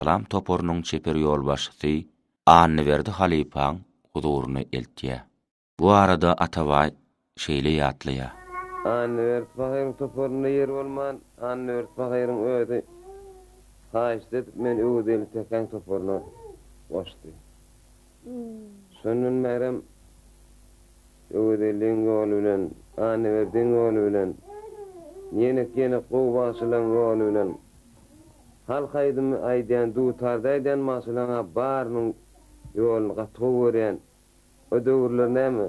Salam toparynyň çeper ýolbaşçysy Annaberdi halypaň huzuryna eltýär. Bu barada Atabaý şeýle ýatlaýar. Annaberdi pahyryň toparynda ýer bolman, Annaberdi pahyryň özi haýyşt edip meni Öwezgeldi Tekäň toparyna goşdy. Şondan bärem Öwezgeldiň ýoly bilen, Annaberdiň ýoly bilen, ýenek-ýenek gowy bagşylaryň ýoly bilen halk aýdymy aýdýan, dutarda aýdýan bagşylaryň-a barynyň ýoluny gaty gowy görýän. O döwürler näme,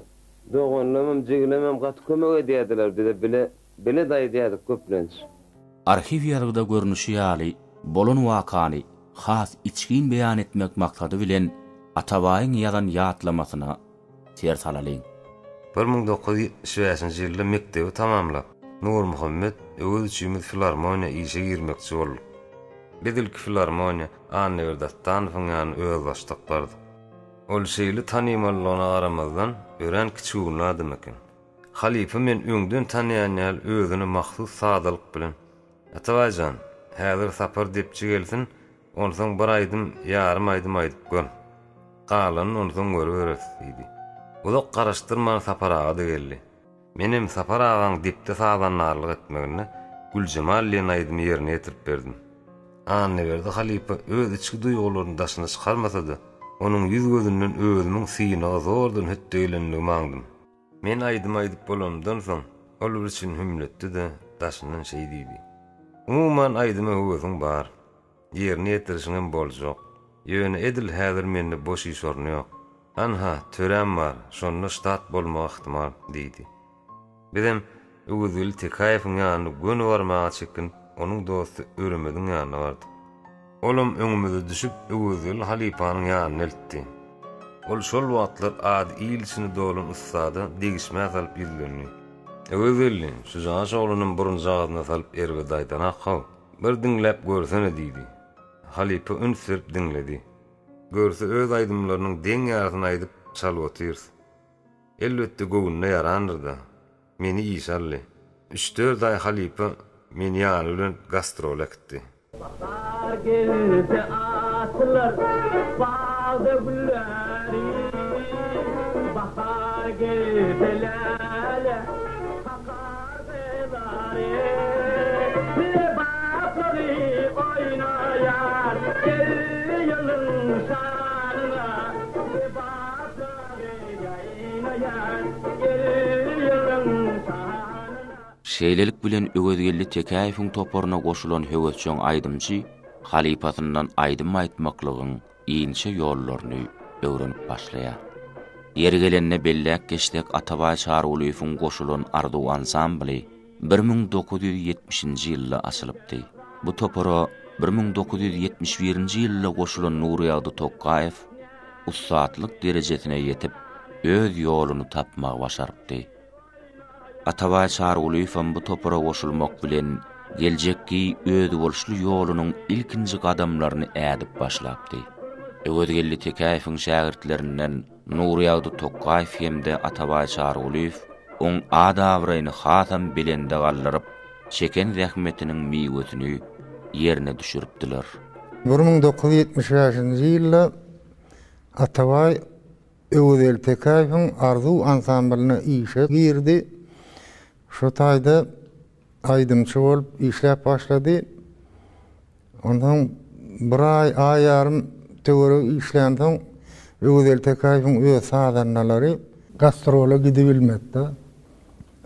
doganlamam, jigilemem gaty kömek edýärdiler bize, bile, bile-de aýdýardyk köplenç. Arhiw ýazgyda görnüşi ýaly, bolan wakany has içgin beýan etmek maksady bilen Atabaýyň ýazan ýatlamasyna ser salalyň. 1975-nji ýylda mekdebi tamamlap, Nurmuhammet Öwez üçimiz filarmoniýa işe girmekçi bolduk. Biz ilki filarmoniýa Annaberdi Atdanowyň ýanyna özbaşdak bardyk. Ol şeýle tanymallygyna garamazdan, örän kiçigöwünli adam eken. Halypa men öňden tanaýan ýaly özüne mahsus sadalyk bilen, Atabaý jan, häzir Sapar depçi gelsin, onsoň bir aýdym, ýarym aýdym aýdyp gör. Galanyny onsoň görübereris diýdi. Uzak garaşdyrman Sapar aga-da geldi. Menem Sapar agaň depde sazandarlyk etmeginde Güljemal diýen aýdymy ýerine ýetirip berdim. Annaberdi halypa öz içki duýgularyny daşyna çykarmasa-da, onuň ýüz-gözünden özümiň synaga zordan hötde gelendigimi aňdym. Men aýdym aýdyp bolanymdan soň, ol birçin hümletdi-de, daşyndan şeý diýdi, Umuman, aýdyma höwesiň bar. Ýerine ýetirişiňem boljak. Ýöne edil häzir mende boş iş orny ýok. Anha, töräm bar, şonda ştat bolmagy ähtimal, diýdi. Bizem Öwezgeldi Tekäýewiň ýanyna göni barmaga çekinip, onuň dosty Öremediň ýanyna bardyk. Olam öňümize düşüp, Öwezgeldi halypanyň ýanyna eltdi. Ol şol wagtlar ady il içine dolan ussada degişmä salyp ýüzlendi. Öwezgeldi, şu jaş oglanam burunjagazyna salyp erbet aýdanak-haw. Bir diňläp görsene diýdi. Halypa üns berip diňledi. Görse öz aýdymlarynyň deň ýarysyny aýdyp çalyp otyrys. Elbetde göwnüne ýarandyr-da. Meni işe aldy. Üç-dört aý halypa meni ýany bilen gastrola äkitdi. Bahar gelse açylar bagda gülleri, Bahar gelse läle kakar gyzlary, Lebaplary oýnaýar elli ýylyň şanyna, Lebaplary ýaýnaýar elli ýylyň şanyna. Şeýlelik bilen Öwezgeldi Tekäýewiň toparyna goşulan höwesjeň aýdymçy halypasyndan aýdym aýtmaklygyň inçe ýollaryny öwrenip başlaýar. Ýeri gelende belläp geçsek Atabaý Çarygulyýewiň goşulan Arzuw ansambly 1970-nji ýylda açylypdy. Bu topara 1971-nji ýylda goşulan Nurýagdy Tokgaýew ussatlyk derejesine ýetip, öz ýoluny tapmagy başarypdy. Atabaý Çarygulyýewem bu topara goşulmak bilen, geljekki özboluşly ýolunyň ilkinji gadamlaryny ädip başlapdy. Öwezgeldi Tekäýewiň şägirtlerinden Nurýagdy Tokgaýew hem-de Atabaý Çarygulyýew oň at-abraýyny hasam belende galdyryp, çeken zähmetiniň miwesini ýerine düşüripdiler. 1975-nji ýylda Atabaý Öwezgeldi Tekäýewiň Arzuw ansamblyna işe girdi. Şo taýda aýdymçy bolup işläp başlady. Onsoň bir aý, aý ýarym töweregi işlänsoň, Öwezgeldi Tekäýewiň öz sazandalary gastrola gidibilmedi-de.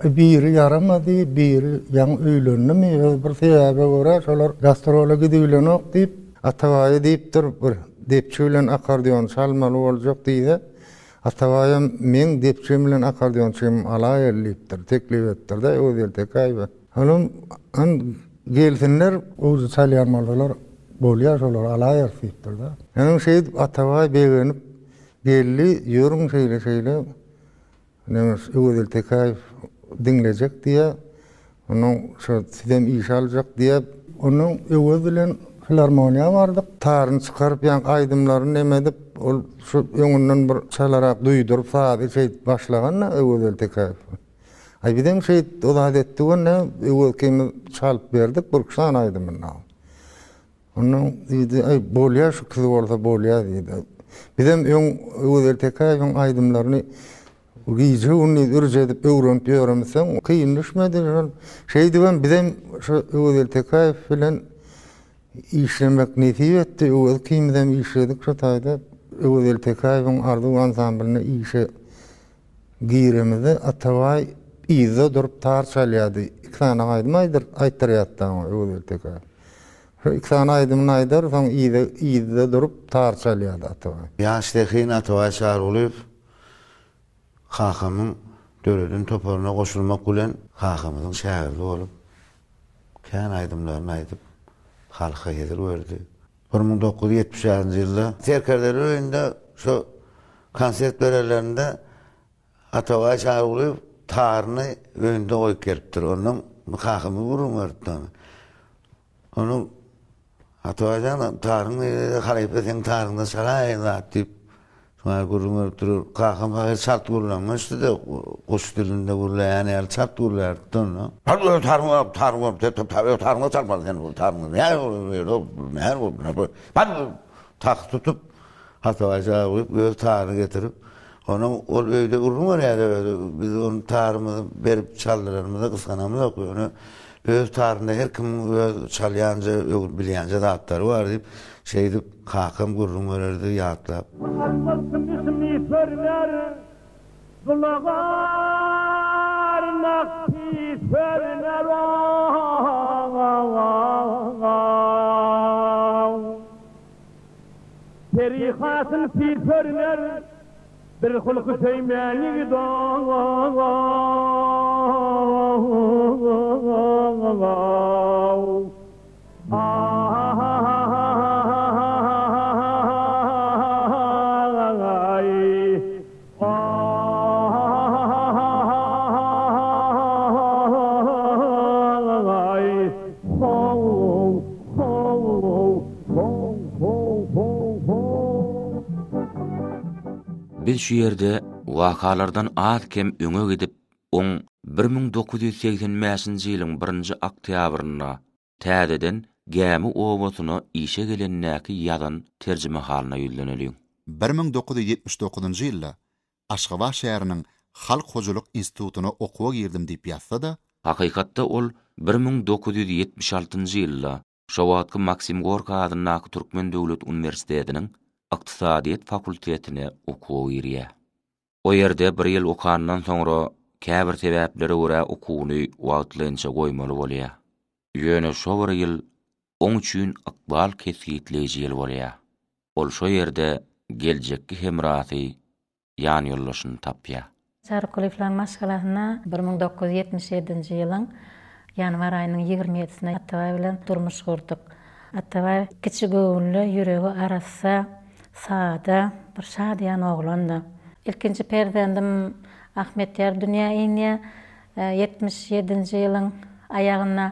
Biri ýaramady, biri ýaňy öýlendimi, öz bir sebäbe görä şolar gastrola gidibilenok diýip, Atabaýa diýipdir, bir depçi bilen akkordeon çalmaly boljak diýse, Atabaýam meň depçim bilen akkordeonçymy alaýaly diýipdir, teklip edipdir-de Öwezgeldi Tekäýewe. Olam han gelsinler, gowja çalýan bolsalar bolýar şolary alaýarys diýipdir-de. Ýöne şeýdip Atabaý begenip geldi, ýörüň şeýle-şeýle. Ine, Öwezgeldi Tekäýew diňlejek diýýär. Onnoň şo sizem işe aljak diýýär. Onnoň Öwez bilen filarmoniýa bardyk. Taryny çykaryp, ýaňky aýdymlaryny neme edip, ol şu öňünden bir çalarak duýduryp sazy şeýdip başlagan-da Öwezgeldi Tekäýew. Aý bizem şeýdip o zat etdik onda, Öwez ikimiz çalyp berdik birki sany aýdymyny. Ondan diýdi, aý bolýar şu ikisi bolsa bolýar diýdi. Bizem öň Öwezgeldi Tekäýewiň aýdymlaryny gije-gündiz ürç edip öwrenip ýöremizsoň, kyn düşmedi. Şol şeýdibem bizem şu Öwezgeldi Tekäýew bilen işlemek nesip etdi. Öwez ikimizem işledik şu taýda. Öwezgeldi Tekäýewiň Arzuw ansamblyna işe Giremizde Atabaý yzda durup tar çalýardy. Iki sany aýdym aýtdyrýardy oňa Öwezgeldi Tekäýew. Şo iki sany aýdymyny aýdar, soň yza yzda durup tar çalýardy Atabaý. Ýaş zehin Atabaý Çarygulyýew kakamyň döreden toparyna goşulmak bilen kakamyzyň şägirdi bolup, kän aýdymlaryny aýdyp, halka hezil berdi. 1976-njy ýylda Serkerdeler öýünde şo konsert berenlerinde Atabaý Çarygulyýew taryny öýünde goýup gelipdir. Ondan kakamyz gürrüň beripdi ony. Onuň Atabaý jan taryň nirede halypa seň taryňda çalaýyn zat diýip şoňa gürrüň beripdir. Kakam pahyr çalt gürleňmişdi-de guş dilinde gürleýän ýaly çalt gürlärdi onda. Taryň taryň taryňda çalmaly sen bu taryňda. Näme Tak tutup Atabaý jaýa goýup, öz taryny getirip, onuň ol öýde gürrüň berýärdi özi. Biz ony tarymyzy berip çaldyranymyzda gysganamyzok, ýöne öz tarynda her kimiň öz çalýanja, bilýänje zatlary bar diýip, şeýdip kakam gürrüň bererdi ýatlap. Almalsyn ismi sörler, Gulagar nagty sörler Peri hatyn pis görüner, Bir hulky söýmän ýigit Biz şu ýerde wakalardan az-kem öňe gidip, oň 1985-nji ýylyň birinji oktýabrynda täzeden Gämi obasyna işe gelendäki ýazan terjimehalyna ýüzleneliň. 1979-njy ýylda Aşgabat şäheriniň Halk hojalyk institutyna okuwa girdim diýip ýazsa-da, Hakykatda ol 1976-njy ýylda şo wagtky Maksim Gorkiý adyndaky Türkmen döwlet uniwersitetiniň ykdysadyýet fakultetine okuwa girýär. O ýerde bir ýyl okandan soňra käbir sebäplere görä okuwyny wagtlaýynça goýmaly bolýar. Ýöne şo bir ýyl oň üçin ykbal kesgitleýji ýyl bolýar. Ol şo ýerde geljekki hemrasy ýanýoldaşyny tapýar. Çarykulyýewleriň maşgalasynda 1977-nji ýylyň ýanwar aýynyň ýigrimi ýedisinde Atabaý bilen durmuş gurduk. Atabaý kiçi göwünli, ýüregi arassa, sada, bir şadyýan oglandy. Ilkinji perzendim Ahmetýar dünýä inýär. 77-nji ýylyň aýagynda,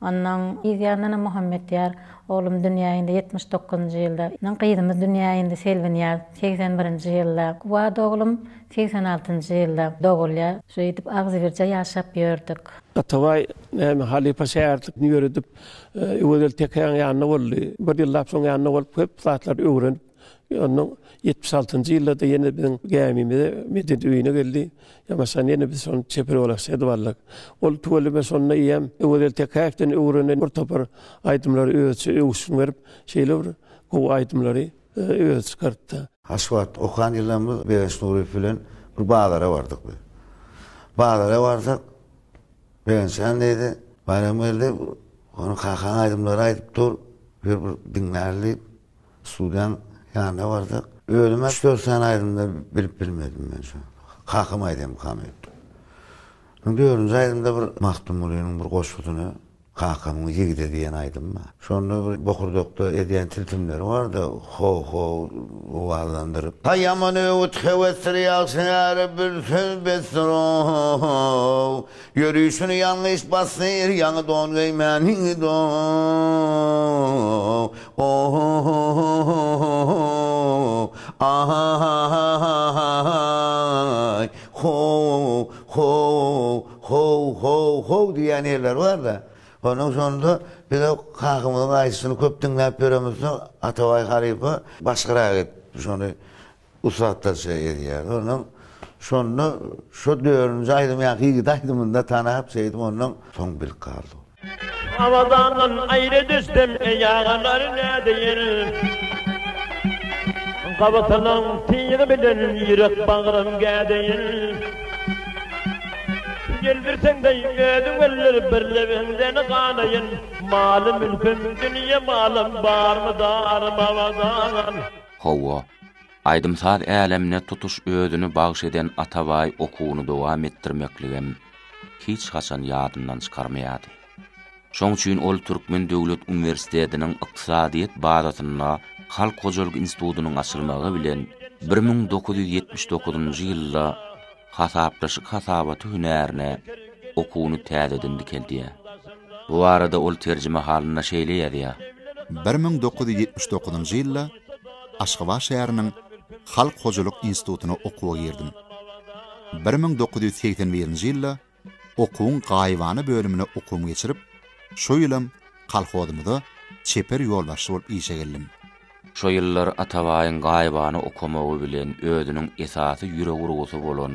ondan yz ýanyndanam Muhammetýar oglum dünýä indi 79-njy ýylda. Ondan gyzymyz dünýä indi Selbinýaz 81-nji ýylda. Kuwat oglum 86-njy ýylda dogulýar. Şeýdip agzybirje ýaşap ýördük. Atabaý näme halypa şägirtlikini ýöredip, Öwezgeldi tekäň ýanynda boldy. Bir ýyllap şoň ýanynda bolup köp zatlary öwrenip, Ondan 76-njy ýylda-da ýene biziň gämimize Medeniýet öýüne geldi. Ýamaşan ýene biz şony çeper ýolaşçy edip aldyk. Ol tüweleme şonda eýýäm Öwezgeldi Tekäýewden öwrenen bir topar aýdymlary özüçe öwüşgin berip, şeýle bir gowy aýdymlary özi çykarypdy. Aşgabatda okan ýyllarymyz Begenç Nuryýew bilen bir bazara bardyk biz. Bazara barsak, Begenç jan diýdi, Baýramgeldi, ony kakaň aýdymlary aýdyp dur, ýör bir diňläli diýip, Studiýaň ýanyna barsak, özüm üç-dört sany aýdymda bilip bilmedim men şo. Kakam aýdýarmykam öýtdüm. Soň dördünji aýdymda bir Magtymgulynyň bir goşgusyny kakamyň Ýigide diýen aýdym bar. Şonda bir bokurdakda edýän tilsimleri bardy, ho-ho owazlandyryp. Ha ýaman öwüt höwesdir ýagşy äre bir söz besdir-ow. Ýörüşini ýalňyş basdyr, ýaňy don geýmän ýigit-ow. O-ho-ho-ho-ho-ho-ho, a-ha-ha-ha-hay, ho, ho, ho, ho, ho diýýän ýerleri bar-da. Onuň şonda bize kakamyzyň aýşy. aýdyşyny köp diňläp ýöremizsoň, Atabaý halypa başgarak edip şony ussatlarça edýärdi. Ondan şonda şo dördünji aýdym ýaňky ýigit aýdymynda tanap şeýdip ondan soň bilip galdyk. Awazaňdan aýra düşsem eý agalar nädeýin. Gabatynyň tygy bilen ýürek bagrym gädeýin. Geldirseň-de özüň öldür bir lebiňden ganaýyn. Maly-mülküm, dünýe malym barmy darym Awazaň. Hawa, aýdym-saz älemine tutuş özüni bagyş eden Atabaý okuwyny dowam etdirmekligem hiç haçan ýadyndan çykarmaýardy. Şoň üçin ol Türkmen döwlet uniwersitetiniň ykdysadyýet bazasynda Halk hojalyk institutynyň açylmagy bilen 1979-njy ýylda hasaplaşyk hasabaty hünärine okuwyny täzeden dikeldýär. Bu barada ol terjimehalynda şeýle ýazýar. 1979-njy ýylda Aşgabat şäheriniň Halk hojalyk institutyna okuwa girdim. 1981-nji ýylda okuwyň gaýybana bölümine okuwymy geçirip, şo ýylam kolhozymyza çeper ýolbaşçy bolup işe geldim. Şo ýyllar Atabaýyň gaýybana okamagy bilen özüniň esasy ýürek urgusy bolan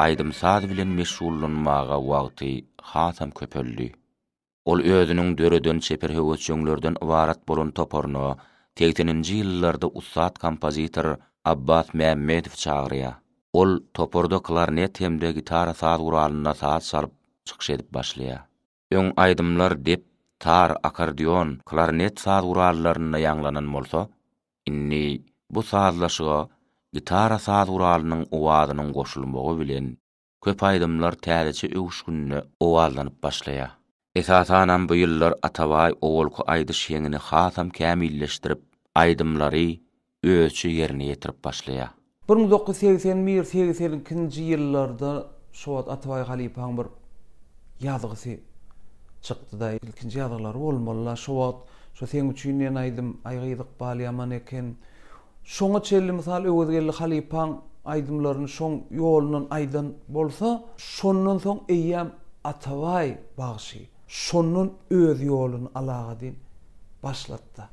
aýdym-saz bilen meşgullanmaga wagty hasam köpeldi. Ol özüniň döreden çeper höwesjeňlerden ybarat bolan toparyna segseninji ýyllarda ussat kompozitor Abbas Mämmedowy çagyrýar. Ol toparda klarnet hem-de gitara saz guralynda saz çalyp, çykyş edip başlaýar. Öň aýdymlar dep, tar, akkordeon, klarnet saz gurallarynda ýaňlanan bolsa, indi bu sazlaşyga gitara saz guralynyň owazynyň goşulmagy bilen köp aýdymlar täzeçe öwüşginde owazlanyp başlaýar. Esasanam bu ýyllar Atabaý owalky aýdyş heňini hasam kämilleşdirip, aýdymlary özçe ýerine ýetirip başlaýar. 1981, 82-nji ýyllarda şo wagt Atabaý halypaň bir ýazgysy çykdy-da, ilkinji ýazgylary bolmaly-la şo wagt şo Seň üçin diýen aýdym, Aý gyz ykbal ýaman eken. Şoňa çenli mysal Öwezgeldi halypaň aýdymlaryny şoň ýolundan aýdan bolsa, şondan soň eýýäm Atabaý bagşy şondan öz ýoluny alagadyn başlatda.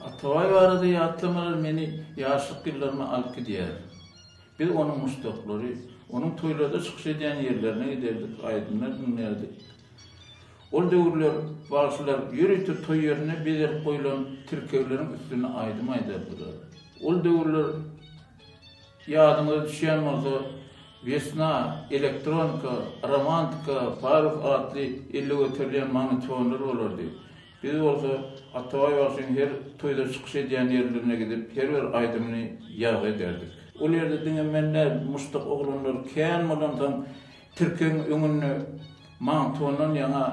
Atabaý barada ýatlamalar meni ýaşlyk ýyllaryma alyp gidýär. Biz onuň muşdaklary, onuň toýlarda çykyş edýän ýerlerine giderdik, aýdymlar diňlärdik. Ol döwürler bagşylar ýörite toý ýerinde bezelip goýlan tirkegleriň üstünde aýdym aýdardylar. Ol döwürler ýadyňyza düşýän bolsa. Wesna, Elektronika, Romantika, Parus atly elde göterilýän magnitofonlar bolardy. Biz bolsa Atabaý bagşyň her toýda çykyş edýän ýerlerine gidip, her bir aýdymyny ýazgy ederdik. Ol ýerde diňe men däl, muşdak oglanlar kän bolansoň, tirkegiň öňünde magnitofondan ýaňa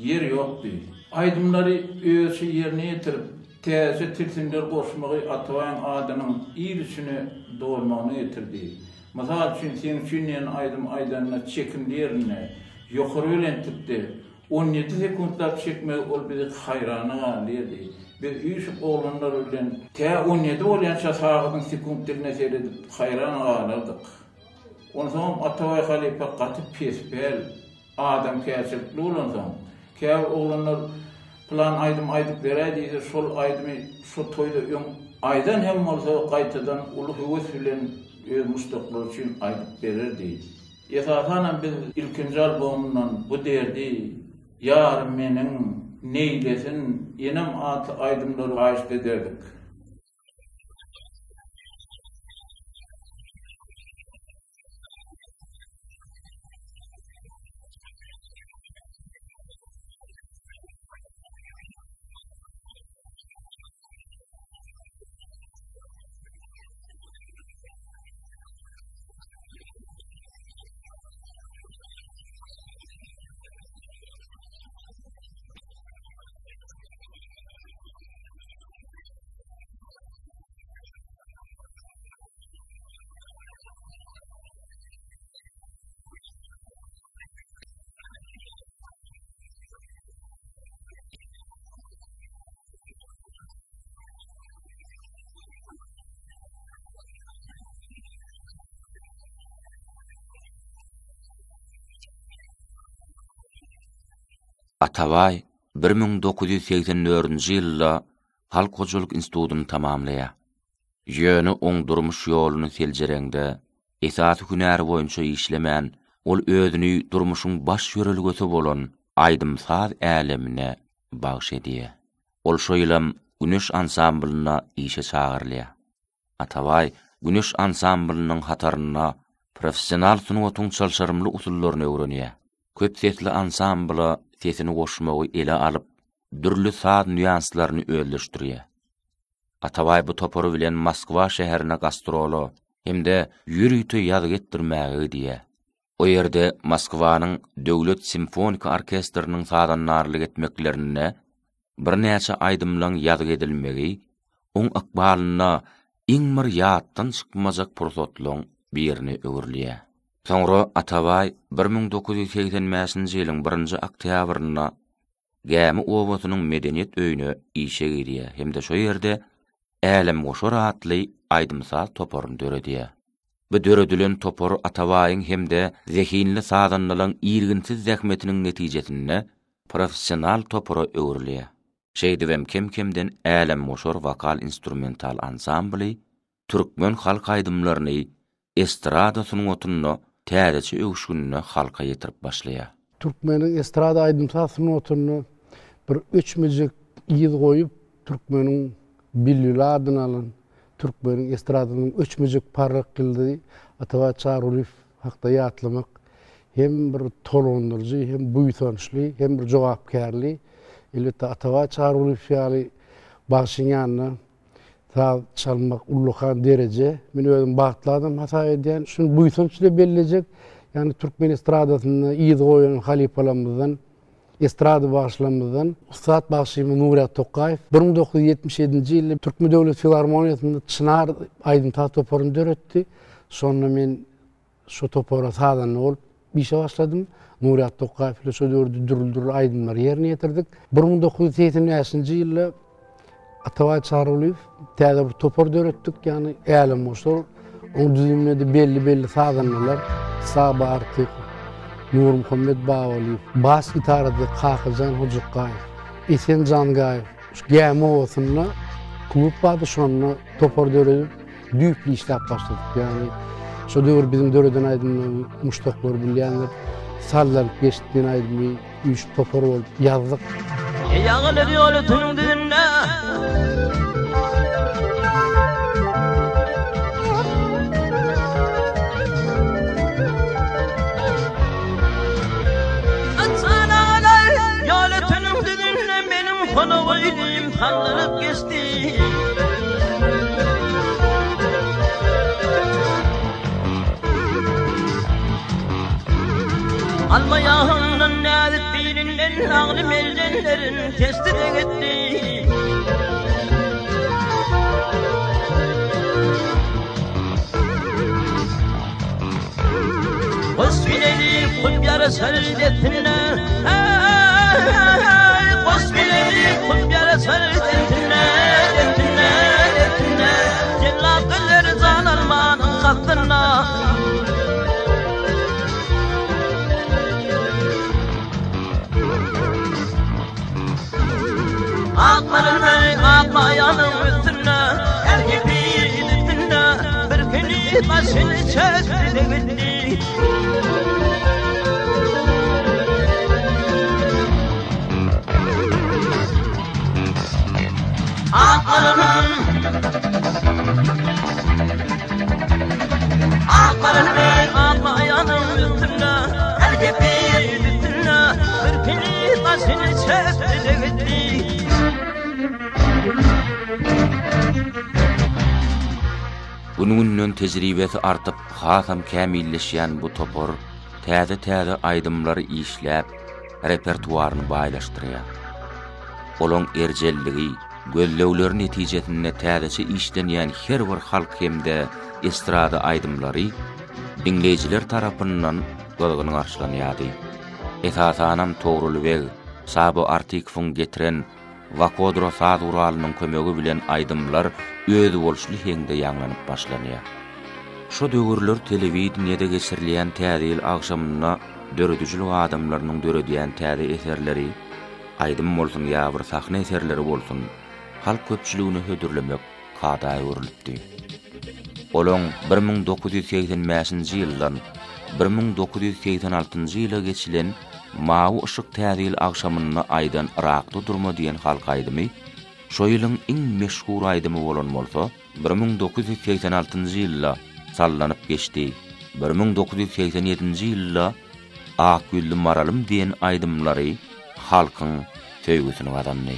ýer ýokdy. Aýdymlary özçe ýerine ýetirip, täzeçe tilsimler goşmagy Atabaýyň adynyň il içine dolmagyna getirdi. Mysal üçin, Seň üçin diýen aýdym aýdanda çekimli ýerinde, ýokary belentlikde, 17 sekuntlap çekmegi ol bizi haýrana galdyrdy. Biz üýşüp oglanlar bilen tä 17 bolýança sagadyň sekunt diline seredip haýran galardyk. Onsoňam Atabaý halypa gaty pespäl, adamkärçilikli bolansoň, käbir oglanlar pylan aýdym aýdyp beräý diýse şol aýdymy şo toýda öň aýdan hem bolsa gaýtadan uly höwes bilen öz muşdaklary üçin aýdyp bererdi. Esasanam biz ilkinji albomyndan Bu derdi, Ýarym meniň, Neýlesin, Enem atly aýdymlary haýyşt ederdik. Atabaý 1984-nji ýylda Halk hojalyk institutyny tamamlaýar. Ýöne oň durmuş ýoluny seljereňde, esasy hünäri boýunça işlemän, ol özüni durmuşyň baş ýörelgesi bolan aýdym-saz älemine bagyş edýär. Ol şo ýylam Güneş ansamblyna işe çagyrylýar. Atabaý Güneş ansamblynyň hatarynda professional sungatyň çylşyrymly usullaryny öwrenýär. Köp sesli ansambla sesini goşmagy ele alyp, dürli saz nýuanslaryny özleşdirýär. Atabaý bu topary bilen Moskwa şäherine gastrola hem-de ýörite ýazgy etdirmäge gidýär. O ýerde Moskwanyň döwlet simfoniki orkestriniň sazandarlyk etmeklerinde birnäçe aýdymlaň ýazgy edilmegi oň ykbalynda iň bir ýatdan çykmajak pursatlaň birine öwrülýär. Soňra Atabaý 1985-nji ýylyň birinji oktýabrynda Gämi obasynyň medeniýet öýüne işe girýär hem-de şo ýerde Älemgoşar atly aýdym-saz toparyny döredýär. Bu döredilen topar Atabaýyň hem-de zehinli sazandalaň irginsiz zähmetiniň netijesinde professional topara öwrülýär. Şeýdibem kem-kemden Älemgoşar wokal-instrumental ansambly türkmen halk aýdymlaryny estrada sungatynda täzeçe öwüşginde halka ýetirip başlaýar. Türkmeniň estrada aýdym-saz sungatynda bir öçmejek yz goýup, türkmeniň bilbili adyny alan, türkmeniň estradasynyň öçmejek parlak ýyldyzy Atabaý Çarygulyýew hakda ýatlamak hem bir tolgundyryjy, hem buýsançly, hem bir jogapkärli. Elbetde, Atabaý Çarygulyýew ýaly bagşyň ýanynda Saz çalmak ullakan dereje. Men özüm bagtly adam hasap edýän. Şuny buýsanç bilen bellejek. Ýagny türkmen estradasynda yz goýan halypalarymyzdan, estrada bagşylarymyzdan ussat bagşymyz Nurýagdy Tokgaýew 1977-nji ýylda Türkmen döwlet filarmoniýasynda Çynar aýdym-saz toparyny döretdi. Şonda men Şo topara sazanda bolup işe başladym. Nurýagdy Tokgaýew bilen şo döwürde dürli-dürli aýdymlary ýerine ýetirdik. 1985-nji ýylda Atabaý Çarygulyýew täze bir topar döretdik, ýagny Älemgoşar. Oň düzüminde-de belli-belli sazandalar Saba Artykow, Nurmuhammet Babalyýew, bas gitarada Kakajan Hojukgaýew, Esen Jangaýew. Şu Gämi obasynda klub bardy, şonda topar döredip, düýpli işläp başladyk. Ýagny şo döwür biziň döreden aýdymlarymyzy muşdaklar bilýändir. Sallanyp geçdi diýen aýdymy üýşüp topar bolup ýazdyk. Ýagylyr ýoly tünüň düzünde. ilim sallanyp geçdi. Alma ýagyndan näzik bilinden agly meljenlerin kesdi-de gitdi. Goş bileli kup ýaraşar destine Eý, goş bileli kup ýaraşar destine Destine, destine Jellap geler jan almanyň kastyna Akmalyny akmaýanyň üstünde, Her gepi üstünde, Bir güni başyny çökdi gitdi. Akmalynyň Akmalyny akmaýanyň üstünde, Her gepi üstünde, Bir güni başyny çökdi gitdi. Gün-günden tejribesi artyp, hasam kämilleşýän bu topar täze-täze aýdymlary işläp, repertuaryny baýlaşdyrýar. Olaň erjelligi, gözlegleri netijesinde täzeçe işlenýän her bir halk hem-de estrada aýdymlary diňleýjiler tarapyndan gyzgyn garşylanýardy. Esasanam Togrul beg Sabo Artykowyň getiren Wakodro saz guralynyň kömegi bilen aýdymlar özboluşly heňde ýaňlanyp başlanýar. Şo döwürler telewideniýede geçirilýän Täze ýyl agşamynda döredijilik adamlarynyň döredýän täze eserleri, aýdym bolsun ýa bir sahna eserleri bolsun, halk köpçüligine hödürlemek kada öwrülipdi. Olaň 1985-nji ýyldan 1986-njy ýyla geçilen Mawy yşyk Täze ýyl agşamynda aýdan Yrakda durma diýen halk aýdymy şo ýylyň iň meşhur aýdymy bolan bolsa, 1986-njy ýylda Sallanyp geçdi, 1987-nji ýylda Ak ýüzli maralym diýen aýdymlary halkyň söýgüsini gazandy.